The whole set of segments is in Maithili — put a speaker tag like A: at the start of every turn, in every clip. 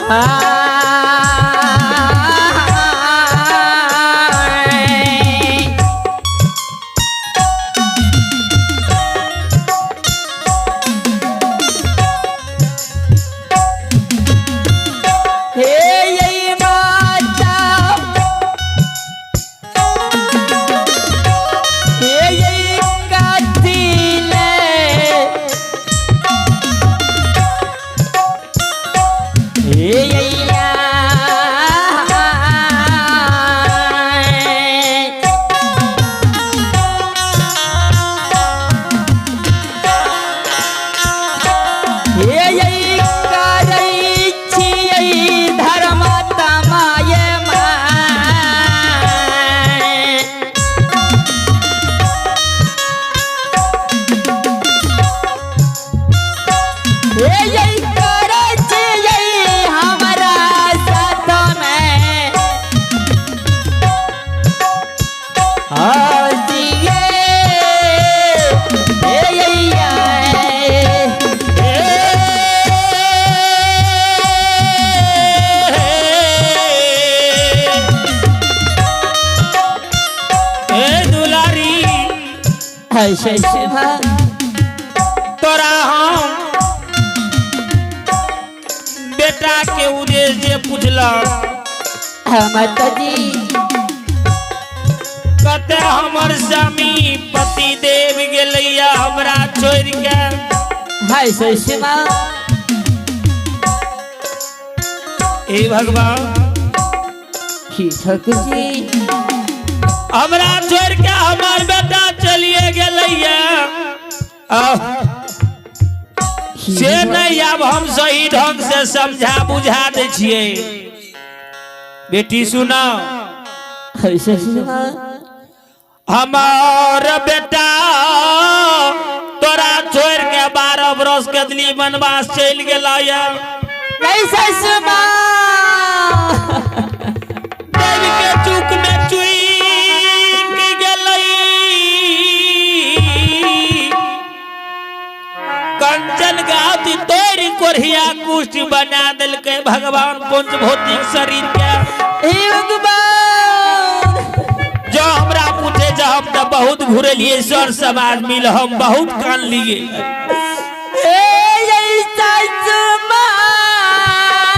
A: हे यै माता, हे यै कथिले, हे यैया, हे यै करै छियै धर्म तमाय माय। हे यै करै छियै हमरा साथमे हसियै, हे यैया।
B: ए दुलारी,
A: ऐसे
B: तोरा हम बेटा के उद्देश्य जे पुछलक
A: माता जी,
B: कते हमर स्वामी पति देव गेलैया हमरा छोड़ के।
A: हाय सुषमा।
B: हे भगवान,
A: की ठाकुर जी,
B: हमरा छोड़ के हमर बेटा चलिए गेलैया से नहीं। आब हम सही ढंग से समझा बुझा दै छियै। बेटी सुना,
A: हाय सुषमा।
B: हमार बेटा तोरा छोड़ के 12 बरस के दिल्ली वनवास चलि गेला।
A: नहीं सुषमा,
B: देव के चूक में चुईक गेलै, कंचन गाती तोड़ कोढ़िया कुष्ठ बना देलकै भगवान पंच भौतिक शरीर के।
A: हे भगवान,
B: जो हमरा पूछे जो हम तो बहुत घुरलिए, सर समाज मिल हम बहुत कान लिए।
A: हे यही सासु माँ।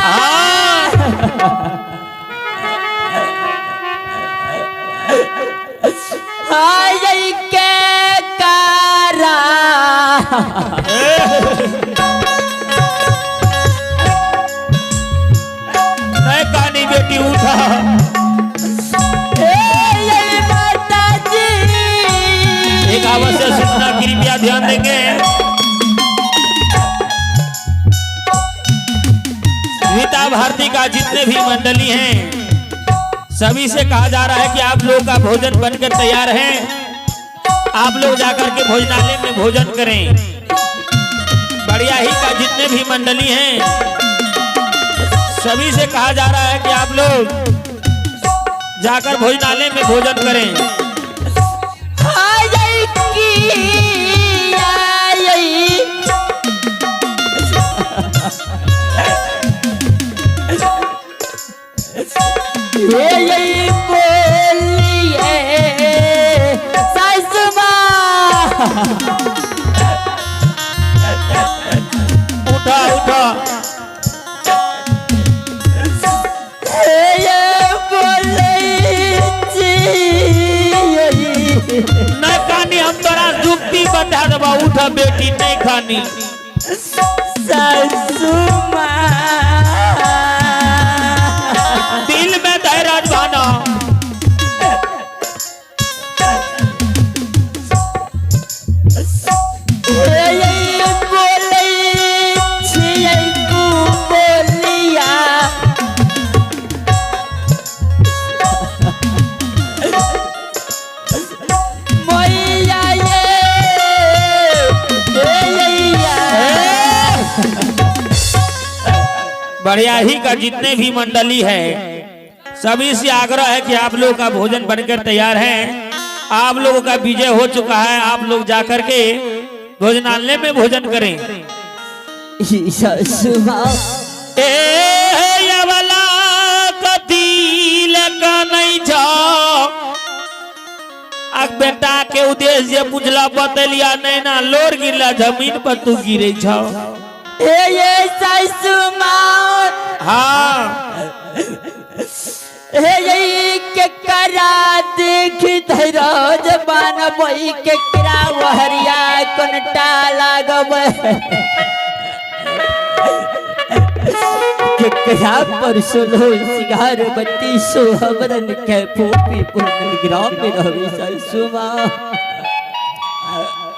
B: हाँ।
A: हाय यही के कारा।
B: नहीं कहानी बेटी उठा।
A: हे यही माता जी।
B: एक आवश्यक सूचना, कृपया ध्यान देंगे। गीता भारती का जितने भी मंडली हैं सभी से कहा जा रहा है कि आप लोगों का भोजन बनकर तैयार है, आप लोग जाकर के भोजनालय में भोजन करें। बढ़िया ही का जितने भी मंडली हैं सभी से कहा जा रहा है कि आप लोग जाकर भोजनालय में भोजन करें।
A: हाय यही की यही। हे यही बोलिए सासु माँ।
B: उठा उठा।
A: हे ये बोलै छी।
B: नहीं खानी, हम तोरा जुक्ति बता देबा। उठ बेटी, नहीं खानी।
A: सासु माँ।
B: दिल में धैर्य भाना।
A: हे ये बोलै छियै बोलिया। मैया ये, हे यैया।
B: बढ़िया ही का जितने भी मंडली है सभी से आग्रह है कि आप लोगों का भोजन बनकर तैयार है, आप लोगों का विजय हो चुका है, आप लोग जाकर के भोजनालय में भोजन करें।
A: सासु माँ।
B: ए उद्देश्य जे पूछला बतेलिया नहीं ना लोर गिरला जमीन पर तू गिरे छौ।
A: हे ये सासू माँ।
B: हाँ।
A: हे ये के करा देख धैरज बनबै के करा वहरिया कोनटा लागबै केकरा पर सोलो सिंगार बत्ती सो हमरन के पोपी पुरन ग्राम में रहबे सासू माँ।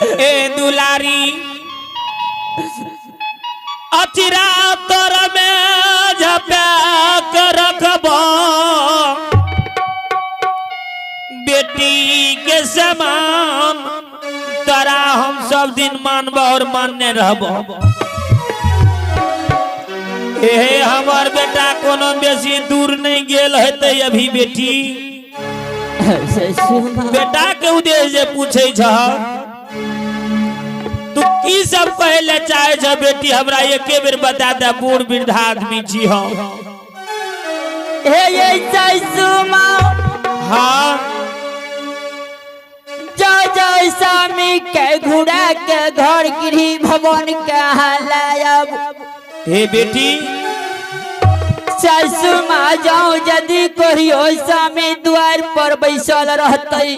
B: ए दुलारी अचिरा तोर में झपा के रखबो बेटी के समान तोरा हम सब दिन मानब और मान्य रहबो। हे हमर बेटा कोनो बेसी दूर नहीं गेल हेतै अभी बेटी।
A: सासू माँ।
B: बेटा के उद्देश्य जे पूछे छ तू की सब कहे ले चाहे छ बेटी हमरा एके बेर बता दे, बूढ़ वृद्धा आदमी छी हम।
A: हे ये सासू माँ।
B: हाँ।
A: जा जा स्वामी के घुड़ा के घर गृह भवन के हलायब।
B: हे बेटी।
A: सासू माँ जाओ यदि कहियो स्वामी द्वार पर बैसल रहते।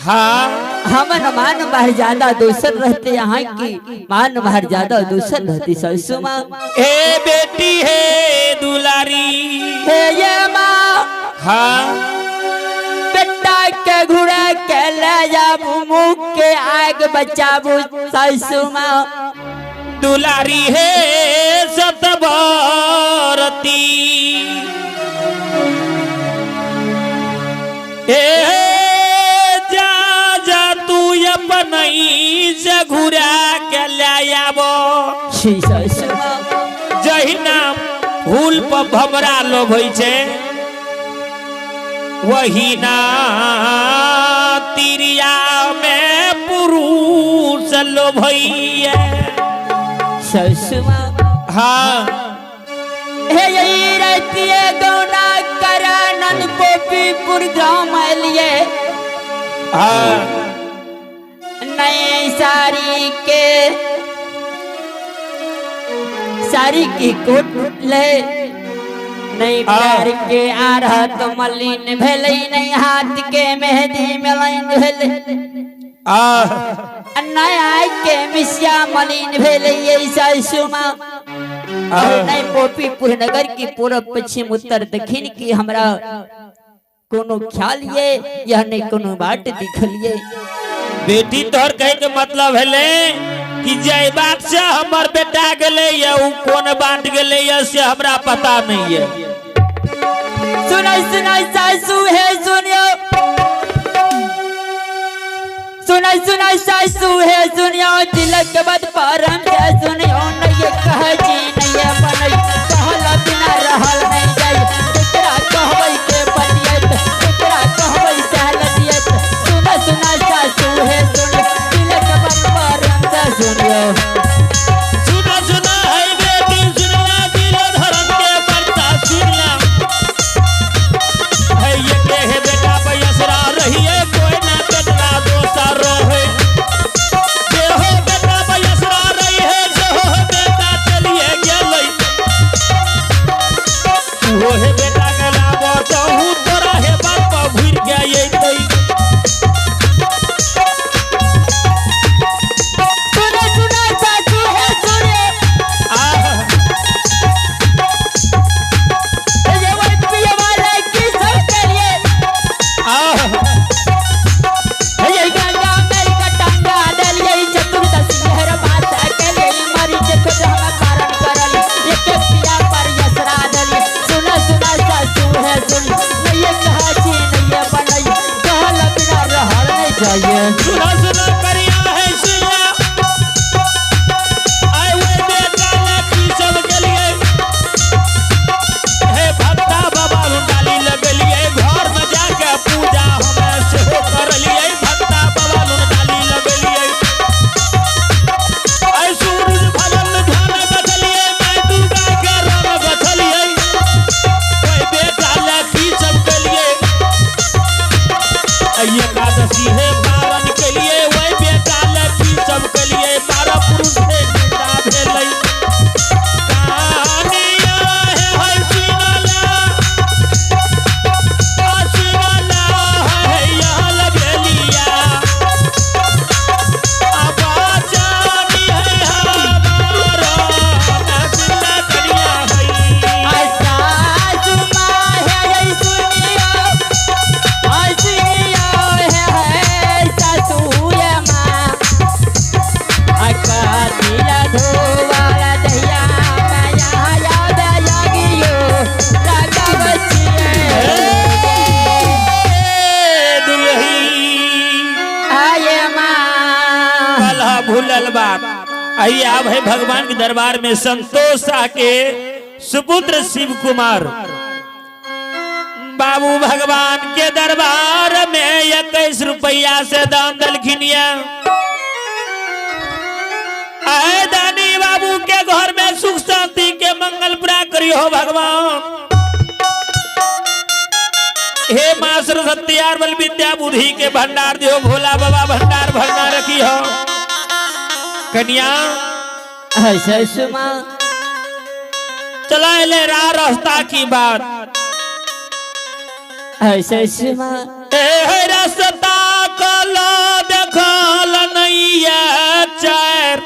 B: हाँ।
A: हमन मान मर्यादा दोसर रहते, यहाँ की मान मर्यादा दोसर रहती सासू माँ।
B: हे बेटी हे दुलारी।
A: हे ये माँ।
B: हाँ।
A: बेटा के घुड़ा के ले जाबू मुँह के आग बचाबू सासू माँ।
B: दुलारी हे सतभरती ए जा जा तू अपन से घुरा के ले आबो।
A: छी सासू माँ।
B: जहिना फूल पर भमरा लोभै छै वही ना तिरिया में पुरुष लोभैया।
A: सासू माँ।
B: हाँ।
A: हे यही रहतिए गौना करानंद गोपीपुर गाँव लिए।
B: हाँ।
A: नए साड़ी के साड़ी की कोट ले नहीं पैर के आरहत मलिन भेलै नहीं हाथ के मेहंदी मलिन भेलै नया के मिसिया मलिन भेलै ये सासू माँ। नहीं गोपीपुर नगर की पूरब पश्चिम उत्तर दक्षिण की हमरा कोनो ख्याल ये यह नहीं कोनो बाट दिखल ये।
B: बेटी तोहर कहे के मतलब हेले कि जय बाट से हमर बेटा गेले या उ कोन बाट गेले या से हमरा पता नहीं है।
A: सुनो सुनो सासू है सुनियो, सुनो सुनो सासू है सुनियो, तिलक के बाद परम के सुनियो नहीं कह जी नहीं बनई कहल बिना रहल नहीं जाई केकरा कहबै के बतियत केकरा कहबै सहल दियत। सुनो सुनो सासू है सुनियो, तिलक के बाद परम के सुनियो।
B: सुनो सुनो है बेटी सुनला दिल धर्म के बरता सुनला है ये के है बेटा बैसरा रहिए कोई ना बेटा दोसर रहे देहो बेटा बैसरा रही है जो बेटा चलिए गेलै वो हे बेटा गेला बतहु तोरा हे बाप घुर के अइतै।
A: सुनो सुनो सासू है सुनियो,
B: आह
A: ये वही पिए वाला की सब करिए।
B: आह
A: ये गंगा मेरी कटांगा डलिए चतुर्दशी हर बात अकेले मरी के खुद हम पारण करल एक पिया पर यसरा डलिए। सुना सुना सासू है सुन नहीं कहा छी नहीं बनई कहल
B: आइए आप है भगवान के दरबार में संतोष शाह के सुपुत्र शिव कुमार बाबू भगवान के दरबार में 21 रुपया से दान दलखिनिया। आए दानी बाबू के घर में सुख शांति के मंगल पूरा करी हो भगवान। हे माँ सरस्वती are बल विद्या बुद्धि के भंडार दियो भोला बाबा भंडार भरना रखी हो। कन्या
A: सासू माँ।
B: चला ले रा रास्ता की बात।
A: सासू माँ।
B: ए रास्ता कला देखल नैया चार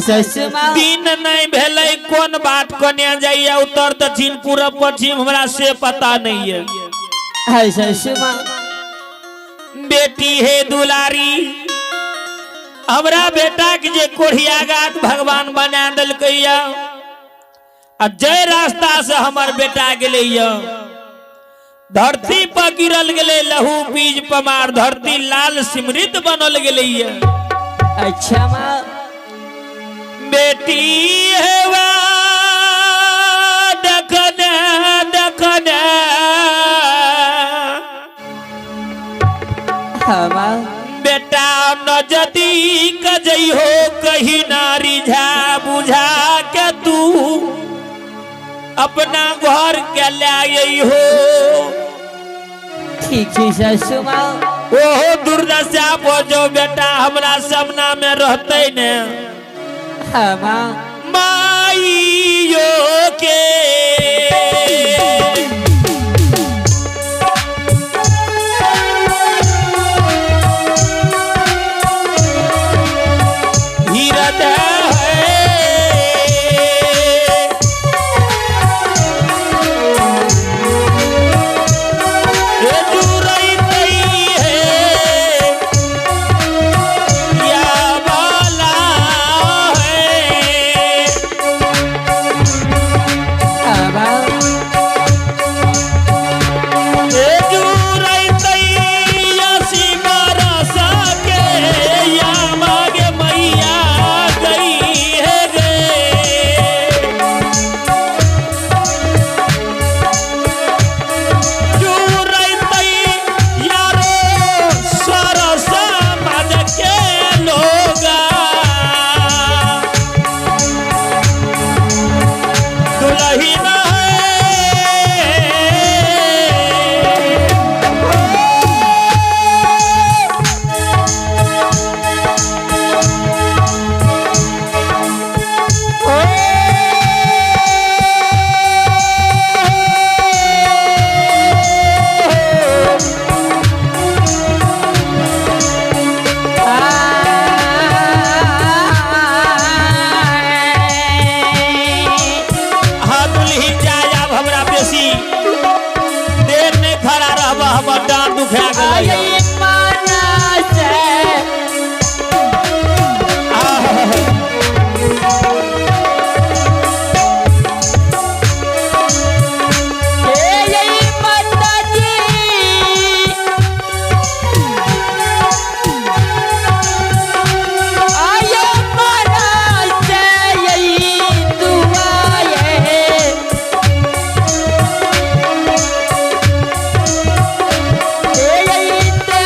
A: सासू माँ।
B: दिन नहीं भेलै कोन बाट कन्या जाइए उत्तर दक्षिण पूरब पश्चिम हमरा से पता नहीं है।
A: सासू माँ।
B: बेटी हे दुलारी हमरा बेटा के जे कोढ़िया गात भगवान बना देलकैया आ जय रास्ता से हमर बेटा गेलैया धरती पर गिरल गेलै लहू बीज पमार धरती लाल सिमरित बनल गेलैया।
A: अच्छा माँ।
B: बेटी हेवा देखने देखने
A: हाँ माँ।
B: बेटा नजदीक जइहो कहीं ना रिझा बुझा के तू अपना घर के ले हो।
A: ठीक छै सासू माँ।
B: ओहो दुर्दशा पर जो बेटा हमरा सामना में रहते ने
A: हाँ माँ।
B: माइयो के हृदय है। ए जुरैतै है या बाला है।
A: हाँ माँ।
B: ए जुरैतै असी बरस के या मागे मैया गई है गे। जुरैतै यारो सरस समाज के लोगा दुलही न हाँ दुल्ही जाय आब हमरा बेसी देर नहीं खड़ा रहब हमर डाँट दुखा गेलै। आह,
A: Yeah.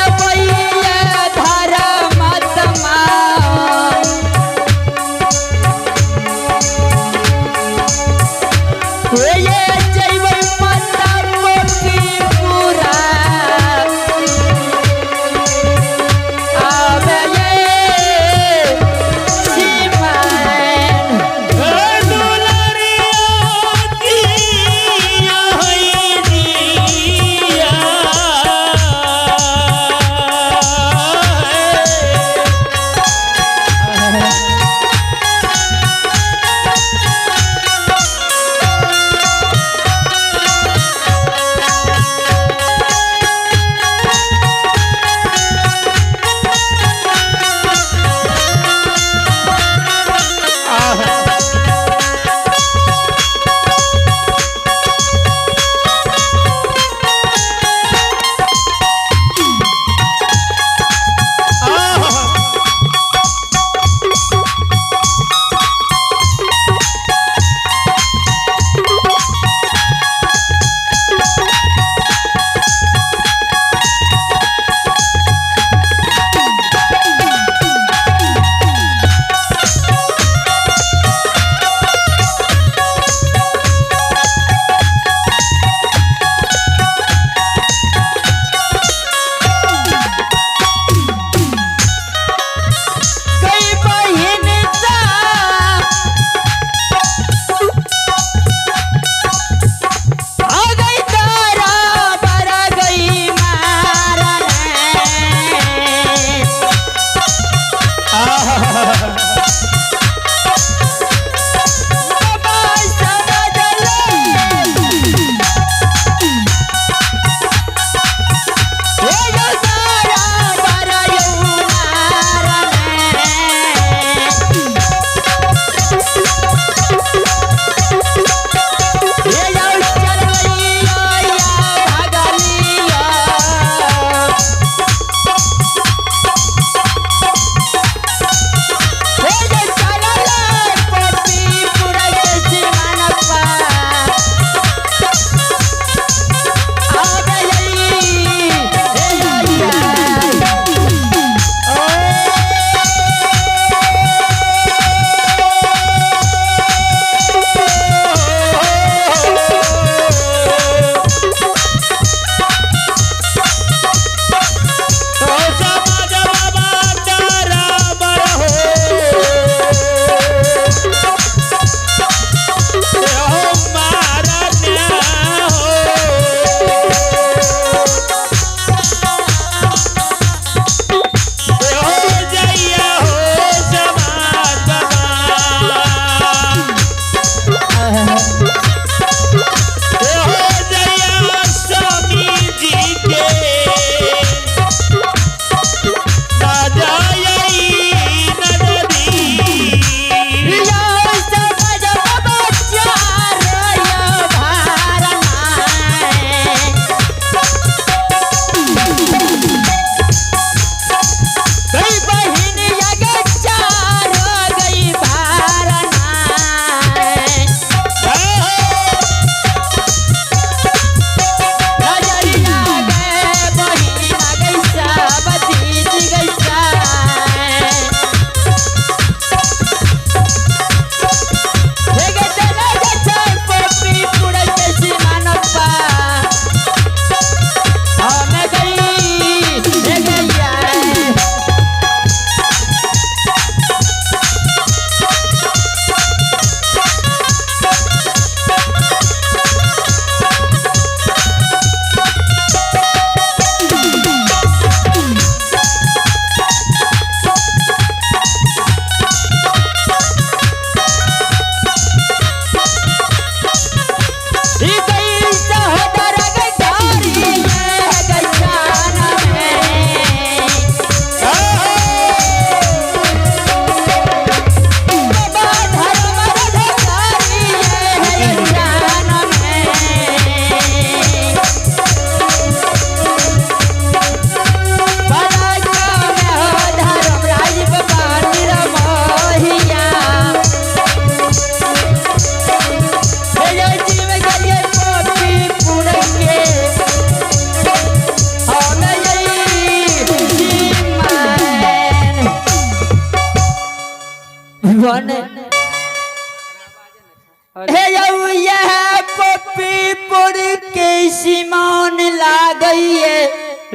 A: सिमौन लागैये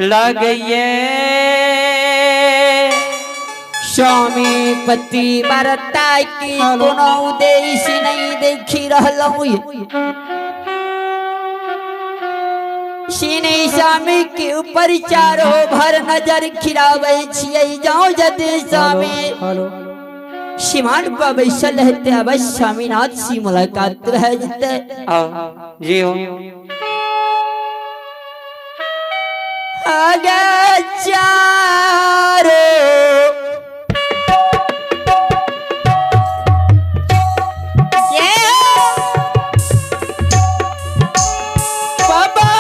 C: लगैये।
A: स्वामी पति बरता की कोनो उद्देश्य नहीं देखी रहलहुँ। सिने स्वामी के ऊपर चारो भर नजर खिराबै छियै जाओ जदि स्वामी सिमान पर बैसल रहते अवश्य स्वामीनाथ से मुलाकात रह जते।
C: जी हो।
A: आगे चारो ये बाबा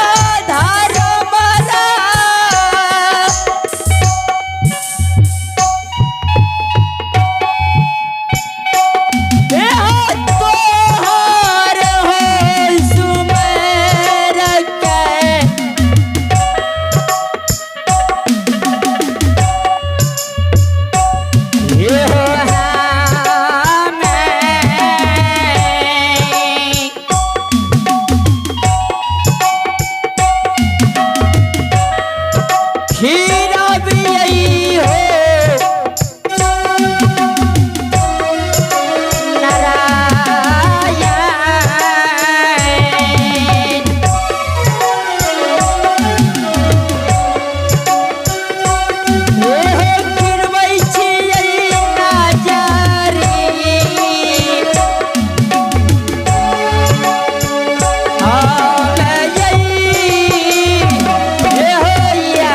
A: धार मारा तोहर हो सुमेर के ये हो हमें खीरा भी यही हो नारायण। हे हो गिरबै छियै नजरी। हम यही, हे हो यै।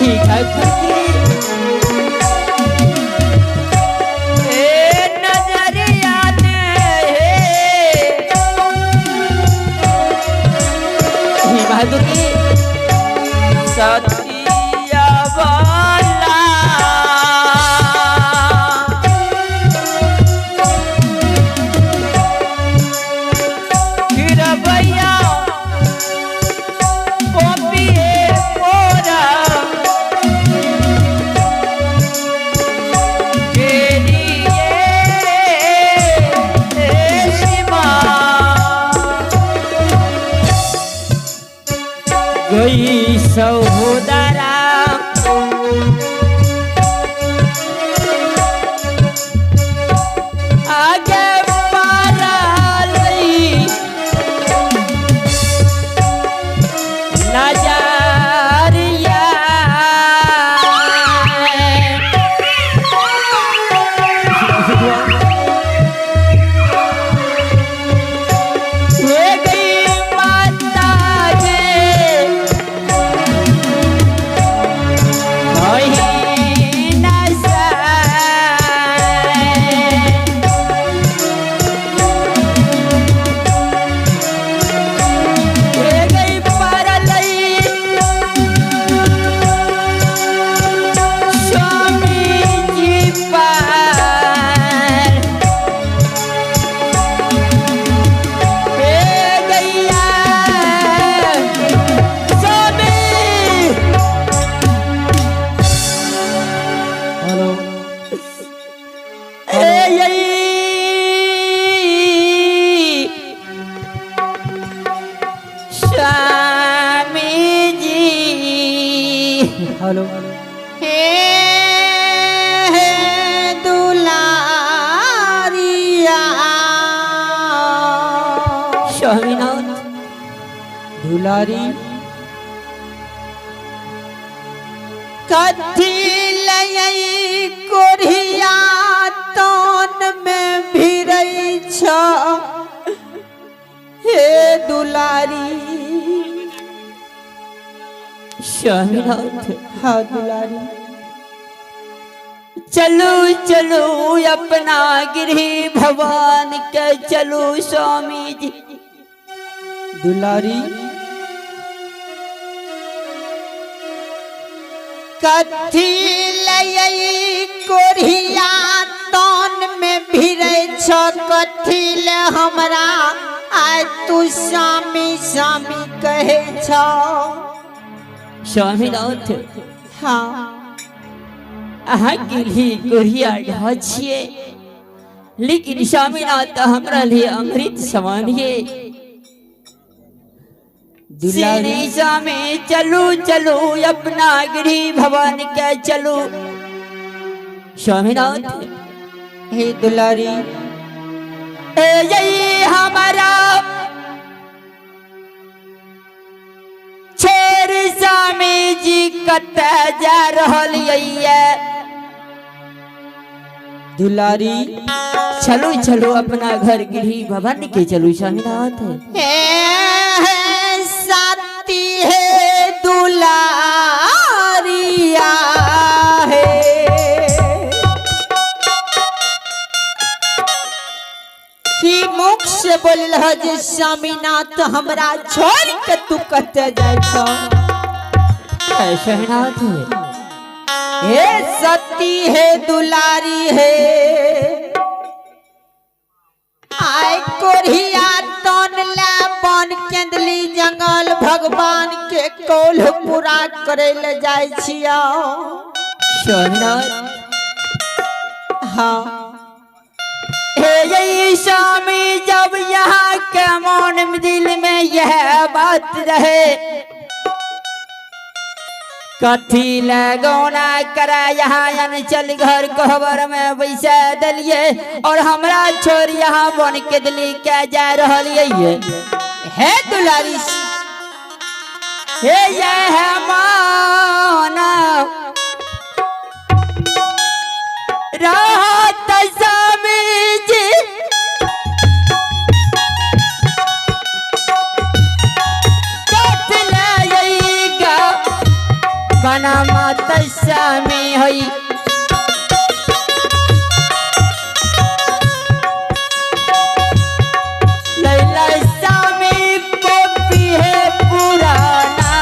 A: ठीक है गुरुजी। हे बहादुर जी।
C: सतिया वाला खिरबैया पोपिए पोरा के लिए सीमा
A: गई सहोदरा आगे पारा लई नजरिया। ये गई माता के स्वामी जी।
C: हेलो।
A: हे दुलारिया स्वामीनाथ।
C: दुलारी,
A: कथी लई कोरिया तन में भिरई छ हे दुलारी। स्वामीनाथ।
C: हाँ दुलारी।
A: चलू चलू अपना गृह भवन के चलू स्वामी जी।
C: दुलारी,
A: कथी लई कोरिया तन में भिरै छ, कथी ले हमरा आय तू स्वामी स्वामी कहे छ। स्वामीनाथ।
C: हाँ।
A: अहाँ के लिए कोरिया यहाँ छियै, लेकिन स्वामीनाथ हमरा लिए अमृत समान ये।
C: दुलारी।
A: श्री स्वामी चलू चलू अपना गृह भवन के चलू स्वामीनाथ।
C: हे दुलारी।
A: ए यही हमारा छोर स्वामी जी कतऽ जा रहल ये?
C: दुलारी।
A: चलू चलू अपना घर गृह भवन के चलू स्वामीनाथ। हे साथी हे दुलारिया हे,
C: की मुख से बोलल ह जे स्वामीनाथ हमरा छोड़ के तू कतऽ जाइ छ?
A: स्वामीनाथ।
C: हे सती हे दुलारी हे, आय कोरिया तन ला बन केंदली जंगल भगवान के कौल पूरा करे ले जाइ छियो।
A: स्वामीनाथ।
C: हाँ।
A: हे यही स्वामी, जब यहाँ के मन दिल में यह बात रहे, कथी लगौना करा यहाँ चल घर कोहबर में बैसा दलिए और हमरा छोड़ यहाँ बन के दिली के जा रहल ये।
C: हे दुलारी।
A: हे यह माना रहत स्वामी जी, कथी लइगा बना माता स्वामी होई। लैला स्वामी पपी है पुराना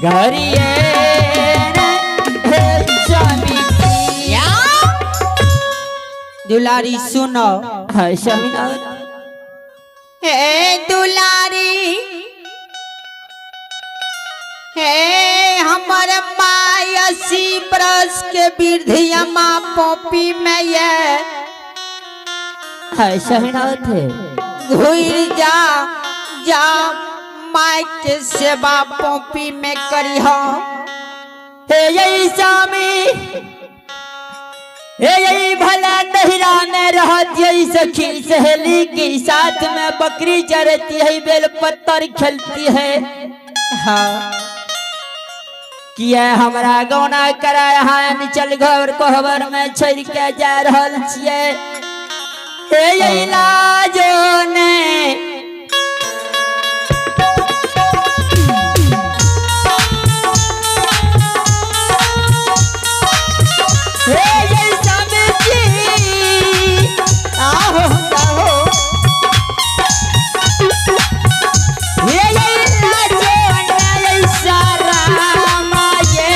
A: घरिए हे स्वामी जी।
C: दुलारी सुनो।
A: हाँ स्वामीनाथ।
C: हे दुलारी, हे हमर माय 80 बरस के वृद्धिया माँ पॉपी में ये
A: हाँ स्वामीनाथ।
C: घुर जा जा माय के सेवा पॉपी में करी हो।
A: हे यही स्वामी, हे यही भला नहिरा में रहत यही सखी सहेली के साथ में बकरी चरती है, बेल पत्थर खेलती है।
C: हाँ।
A: किया हमरा गौना करा यहाँ चल घर कोहबर में छोड़ के जा रहल छियै। हे यही लाजो ने हे यही स्वामी जी,
C: आहो आहो।
A: हे यही लाजो ने यही सारा माये।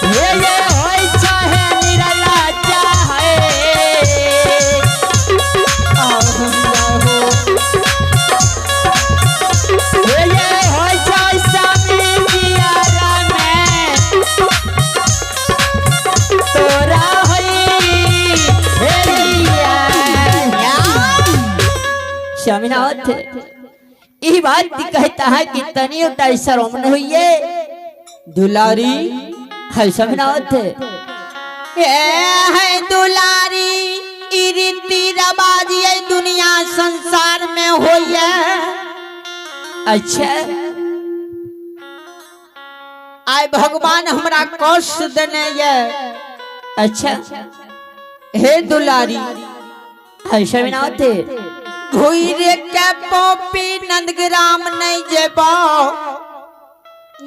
A: हे ये होय चाहे निरला चाहे।
C: आहो आहो।
A: हे ये होय चाहे स्वामी जियारा में तोरा होई हे लिया। स्वामीनाथ, ई बात कहता है कि तनियो टा शर्म न होइए।
C: दुलारी।
A: है स्वामीनाथ।
C: ए है दुलारी, ई रीति रिवाज ये दुनिया संसार में होइए।
A: अच्छा।
C: आइ भगवान हमरा कष्ट देने ये।
A: अच्छा।
C: हे दुलारी,
A: है स्वामीनाथ,
C: घुरे के पॉपी नंदग्राम नहीं जेबो,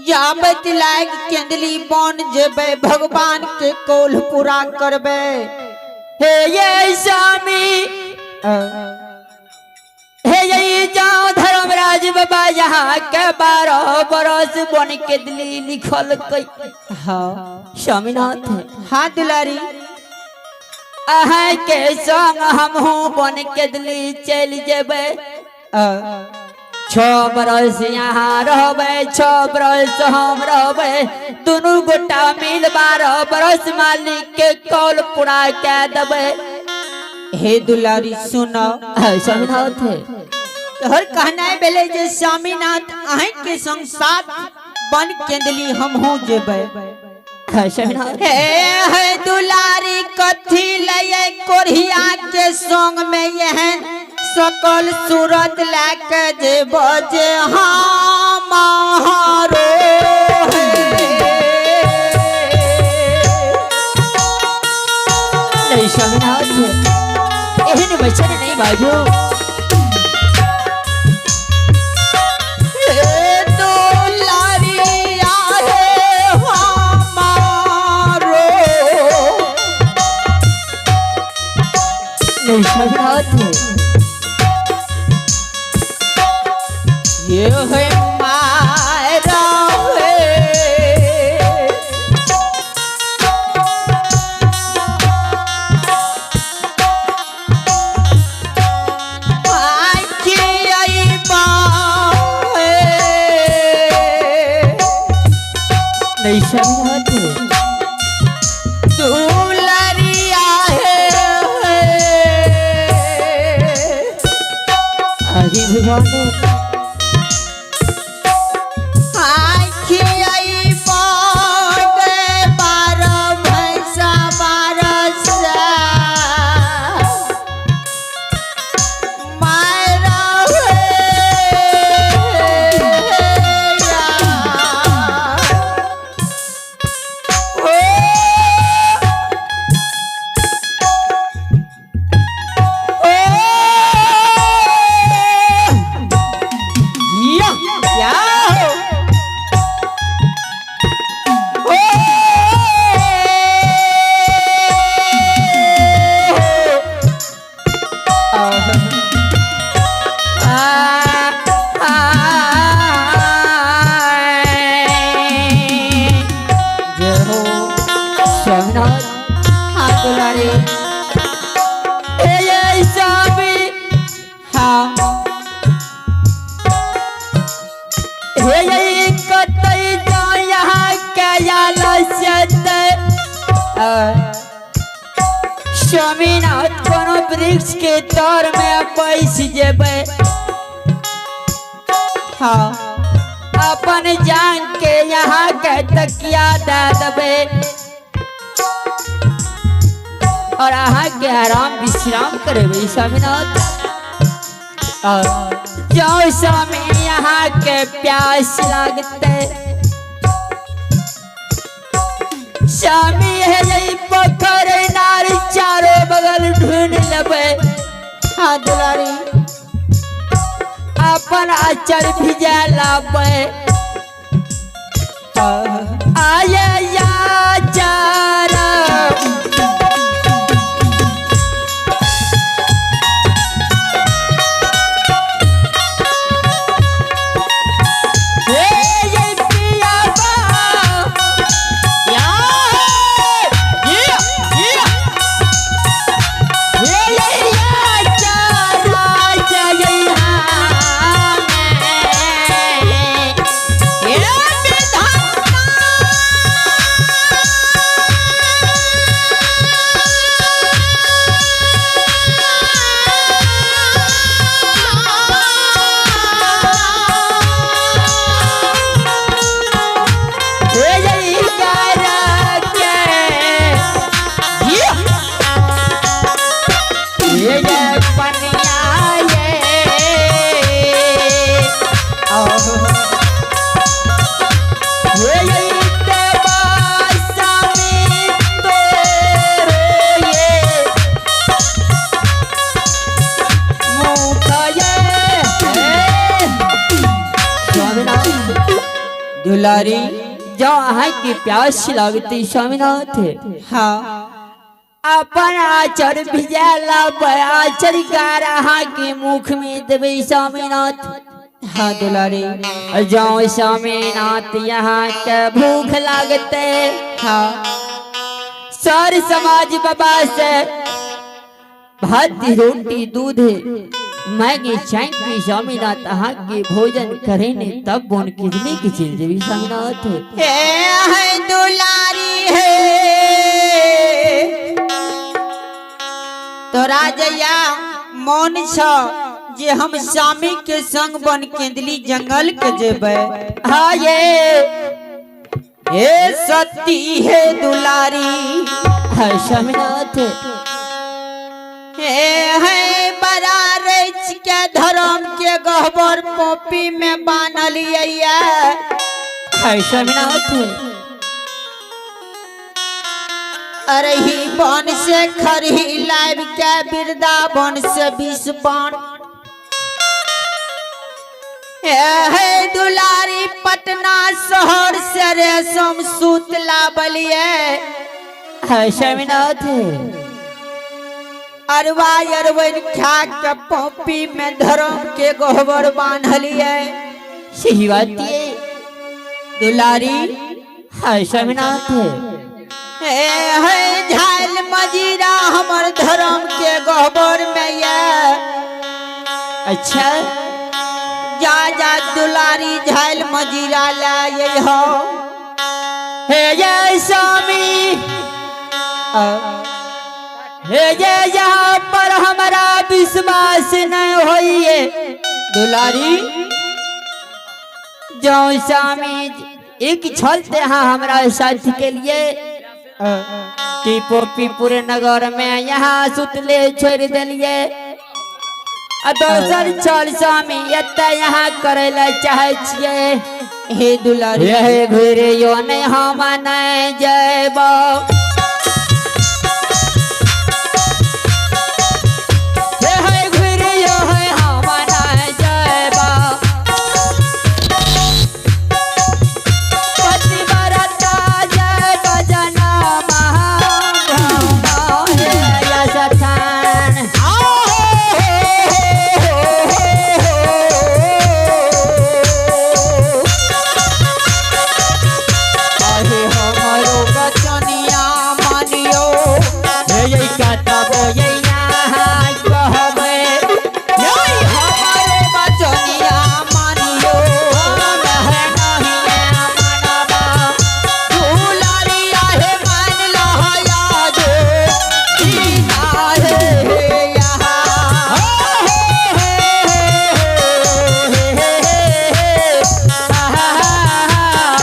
C: जाबत लाग केंदली बन जेबे, भगवान के कौल पूरा करबे।
A: हे ये स्वामी, हे ये जाओ धर्मराज बाबा यहाँ के 12 बरस बन के दिली लिखल कई।
C: हाँ।
A: स्वामीनाथ।
C: हाँ दुलारी।
A: अहाँ के संग हमहू बन के दिली चल जेबे। 6 बरस यहाँ रहबे, 6 बरस हम रहबे, दुनू गोटा मिल 12 बरस मालिक के कौल पूरा के देबे।
C: हे दुलारी सुनो।
A: स्वामीनाथ।
C: तोहर कहना भेलै जे स्वामीनाथ अहीं के संग साथ बन केंदली हमहू जेबै।
A: स्वामीनाथ।
C: हे हे दुलारी, कथी लये कोढ़िया के संग में एहन सकल सूरत लए के जेबो जे हमारो हे।
A: नहीं स्वामीनाथ, एहन वचन नहीं बाजू।
C: हे दुलारी आहे हमारो।
A: नहीं स्वामीनाथ।
C: ये है मारा है। आखी आई बाए।
A: नहीं स्वामीनाथ।
C: दुलरिया है।
A: हरि भगवान।
C: आखी आई बागे 12 भैंसा 12 सा। मारा है या। ओ ओ
A: या
C: या हो। ओ
A: आ आ
C: जय हो।
A: स्वामीनाथ।
C: हाँ दुलारी।
A: हे ये स्वामी।
C: हाँ।
A: हे ये कतई जाओ यहाँ के आलस्य। स्वामीनाथ, कोनो वृक्ष के तर में बैस जेबै।
C: हाँ।
A: अपन जान के यहाँ के तकिया दे देबै और अहाँ के आराम विश्राम करेबै स्वामीनाथ। जाओ स्वामी, यहाँ के प्यास लगते स्वामी, है यही पोखर नार चारों बगल ढूंढ लेबै।
C: हाँ दुलारी।
A: अपन आचर भिजा लाबै। आये या चारा हे ये पिया बा।
C: या या या।
A: हे ये या चारा जय हाँ
C: ये विधाता। दुलारी।
A: जो अहाँ के प्यास लगती स्वामीनाथ,
C: हाँ।
A: अपन आचर भिजाला पर आचर कार अहाँ के मुख में देबै स्वामीनाथ।
C: हाँ दुलारी।
A: जो स्वामीनाथ यहाँ के भूख लागते,
C: हाँ।
A: सर समाज बाबा से भात रोटी दूध मैगी चाय स्वामीनाथ अहाँ के भोजन करे ने तब बोन कितने की चीज देवी स्वामीनाथ।
C: हे है दुलारी, हे तोरा जया मन छ जे हम स्वामी के संग बन केंदली जंगल के जेबै।
A: हाँ ये।
C: हे सती, हे दुलारी।
A: है स्वामीनाथ।
C: हे है बड़ा रच के धर्म के गहबर पोपी में बान्हल ये।
A: है स्वामीनाथ।
C: अरही वन से खरही लाइब के वृंदावन से 20 बन। हे दुलारी, पटना शहर से रेशम सूत लाबलिए।
A: है स्वामीनाथ।
C: अरवा अरवन खा के पॉपी में धर्म के गोबर बांधलिए।
A: सही बात ये।
C: दुलारी।
A: है स्वामीनाथ।
C: हे हे झाल मजीरा हमर धर्म के गोबर में ये।
A: अच्छा।
C: जा जा दुलारी, झाल मजीरा लाए हो।
A: हे जय स्वामी, हे जय, यहाँ पर हमारा विश्वास नहीं होइए।
C: दुलारी।
A: जो स्वामी एक छलते हैं हमारा साथ के लिए कि पोपीपुर नगर में यहाँ सुतले छोड़ दिलिए आ दोसर छल स्वामी एते यहाँ करे ला चाहे छियै।
C: हे दुलारी।
A: हे घुरे यो नहीं हम नहीं जयबो।